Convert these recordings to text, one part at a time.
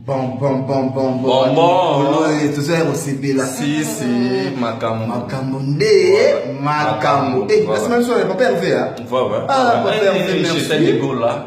Bon, bon, bon, bon, bon. Bon, bon. Toza ya kosepela. Si, si, makambo. Makambo nde, makambo. Eh, la semaine soirée, Papa Hervé, hein? Ouais. Ah, Papa Hervé, merci.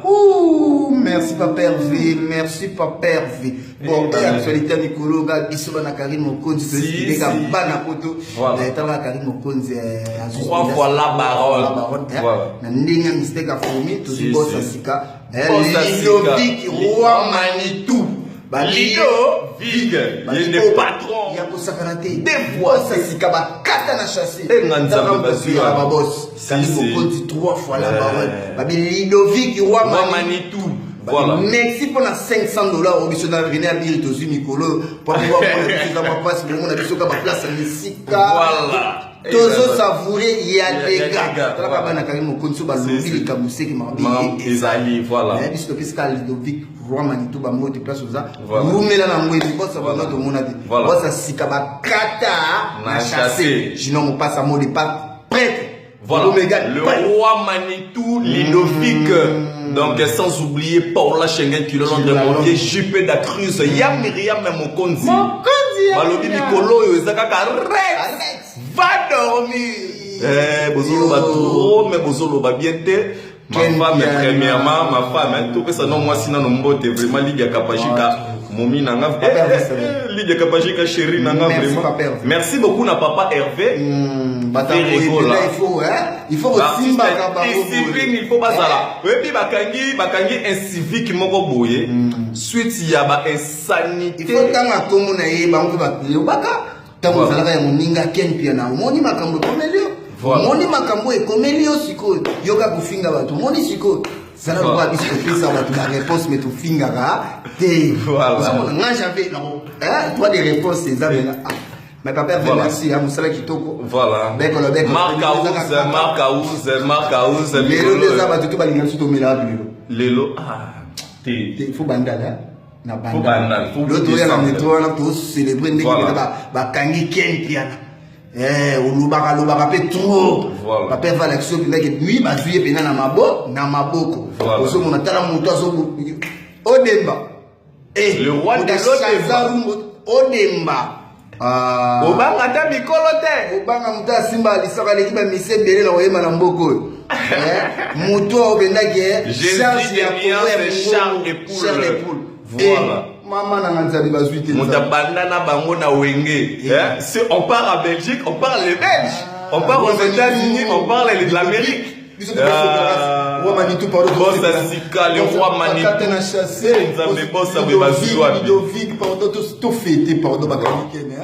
Ouh, merci Papa Hervé, merci Papa Hervé. Bon, et actualité ya mikolo ga biso bana Karine Mokonzi, Si, toyebi si. bana poto. Voilà. Talaka Karine Mokonzi, azwi Trois fois la baronne. La baronne, hein. Voilà. Na ndenge ya mistake afomi, tozwi Si, boss ya si. sika. Boss ya sika. Ludovic Roi Manitou. Ludovic, ye nde patron. Ya kosakana te. Deux fois. Boss ya sika bakata na chasse. Eh, nga Nzambe bazwi ya wana. babos. Si, Karine si. Mokonzi trois fois la Eh. baronne. Babi Ludovic Roi Roi Manitou. Manitou. Babi, Voilà. Merci mpona 500 $ oyo biso na René Abiri tozwi mikolo po biso eza mwa mpasi, bomona biso ka baplace ya misika. Voilà. Tozosavoure ya Ya dega. dega, Talaka voilà. bana Karine Mokonzi so balobi Si, si. likambo seki mabe. Makambo ezali, voilà. Biso topesi kaka Ludovic Roi Manitou bambote place oza. Voilà. Rumela na ngwezi bosa bana tomona te. Voilà. Bosa sika bakata na Na chasse. chasse. Junior Mopasa mot de pas prêtre. Voilà. Omega, Le prêtre. roi Manitou, Ludovic. Donc, sans oublier Paula Schengen, qui le Qui de l'a Montier, Londres. JP da Cruz, Ya Myriam Mokonzi. Mokonzi, ya Balobi Myriam. mikolo oyo eza kaka Rex. Arrête. Va dormir. Eh, bozoloba Yo. trop, mais bozoloba bien te. Ma Ken femme, Piana. premièrement, ma femme, hein, topesa no mwasi nano mbote, vraiment, Lydia Kapajika, momi nanga. Papa Hervé, c'est vrai. Eh, Lydia Kapajika, chérie nanga, Merci, vraiment. Papa Hervé. Merci beaucoup na papa Hervé. Bata Ferre boye, Gola. mpenza, il faut, hein, il faut kosimbaka bango. Discipline, il faut bazala oyebi bakangi incivique moko boye suite ya ba Il insanité. faut ntanga nkombo na ye, bango mpe balobaka ntango Voilà. ozalaka ya moninga Ken Piana, omoni makambo ekomeli yo. Voilà. Omoni makambo ekomeli yo sikoyo, yoka kofinga bato, omoni sikoyo zala Voilà. lokola biso topesa bato baréponse mais tofingaka te. Voilà. Ozomona nga j'avais droit de réponse eza mena. Ah, mais papa Hervé, Voilà. merci ya mosala kitoko. Voilà. Bekolo, bekolo. Marc Aouz, Marc Aouz, Marc Aouz. Lelo nde eza bato to balinga biso tomela wapi lelo? Lelo, ah, te. Te, faut bandala na Faut bandala, faut bandala toya na descendre. metro wana tocélébre ndenge Voilà. mpenza bakangi Ken Piana. Olobaka lobaka mpe trop. Voilà. Papa Hervé alakisi yo mpenza ke mi bazwi ye mpenza na maboko. Voilà. Ozomona, tala moto azo odemba. Le roi de l'Odemba. Odemba. Ah. Obanga ata mikolo te. Obanga moto asimba alisaka aleki bamise ebele na koyeba na mboka oyo. Moto oyo obendaki Jésus charge ya de Congo ya Nuance, Mongongo, Charles de Poule. Charles de Poule. Voilà. Mama nanga Nzambe, bazwi te. Moto Nzambe. abanda na bango na Wenge. Hein? Si on part en Belgique, on parle les Belges. On part aux Roi États-Unis, Manitou. on parle de l'Amérique. Biso topesaka roi Manitou, pardon. Bosa Sika, le roi Manitou. Bakata na chasse. Nzambe, bosa boye bazwi wapi? Ludovic, pardon, tofete, pardon, bakangi kene.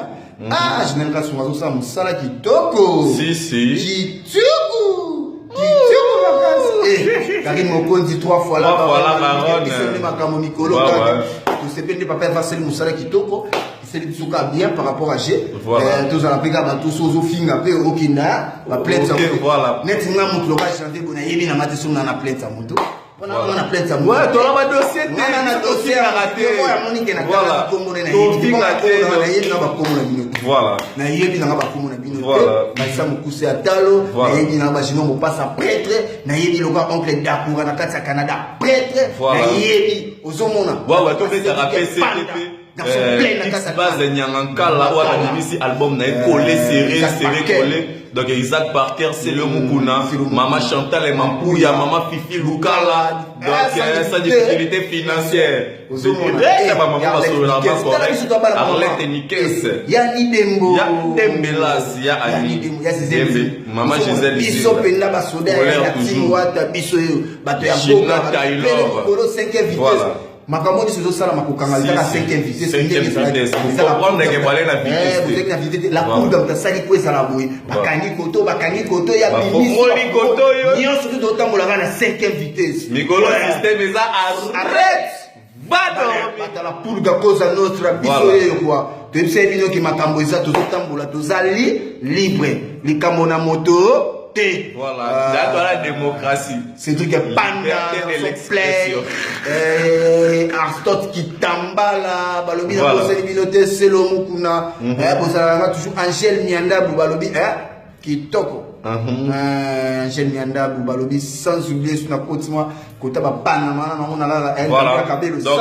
Ah, Général Kasongo azosala mosala kitoko. Si, si. Kitoko, kitoko makasi. Eh, Karine Mokonzi, trois fois la Trois fois la baronne. Biso nde makambo mikolo Ouais, kaka ouais. tosepeli nde papa asali mosala kitoko, esali biso kaka bien par rapport à G. Voilà. Tozala mpe kaka bato so ozofinga mpe okenda baplainte. Ok, voilà. Neti nga motu loka janvier boye, nayebi nanga te soki nga na plainte ya motu mpona nga na plainte ya motu. Ouais, tola ba dossier te. Nga na dossier Tofingaka te. oyo amoni ke na Voilà. tala kombo na Tofinga te. nayebi na bakombo na bino te. Voilà. Nayebi nanga bakombo na bino Voilà. te, Malisa Mokuse ya talo. Voilà. Nayebi nanga bagino Mopasa prêtre, nayebi loka oncle Dakura na kati ya Canada prêtre. Voilà. Nayebi, ozomona. Ouais, tobetaka PCTP. Garçon plein na kati ya Base Nyangankala oyo abimisi album na ye collé serré Isaac serré Parker. collé. Donc Isaac Parker, c'est le Mukuna. C'est le Mukuna. Mama Chantal Mampuya, Mama Fifi Lukala. Donc Ah, sans sans difficulté. difficulté financière. Ozomona. Eh, ba mama basololaka Tala biso tobala mama. Arlette Nikes. Ya Nidembo. Ya Dembelas, ya Ani. Nidembo, ya Gisèle. Dembe, Mama Gisèle Biso Zila. mpenza basoda ya Colère ya team toujours. Wata, biso oyo bato ya Gina mboka Taylor. pele likolo 5e vitesse. Voilà. Makambo nyonso ezosalama kokanga Si, ezaka si. 5e vitesse. Cinquième Ndenge ezalaki. vitesse. Pour Ezaka comprendre que bale na vitesse te. bozalaki na vitesse te. La Voilà. poudre moto asali po ezala boye, bakangi koto, bakangi koto ya Bafongoli koto oyo. nyonso to totambolaka na 5e vitesse. Mikolo Ouais. système eza arrête, va dormir. Batala pulga koza nostra biso. Voilà. Oyo kwa toyebisa ye bino ke makambo eza, tozotambola, tozali libre, likambo na moto te. Voilà, Ah, dans la démocratie. Cédric Panda. Liberté de l'expression. Aristote Kitambala balobi na Voilà. bosali bino te selo mokuna. Bozalaka nga toujours Angèle Miandabu balobi kitoko. Angèle Miandabu balobi, sans oublier suna kotima kota bapanama nango na kaka Voilà. Kabelo. Donc,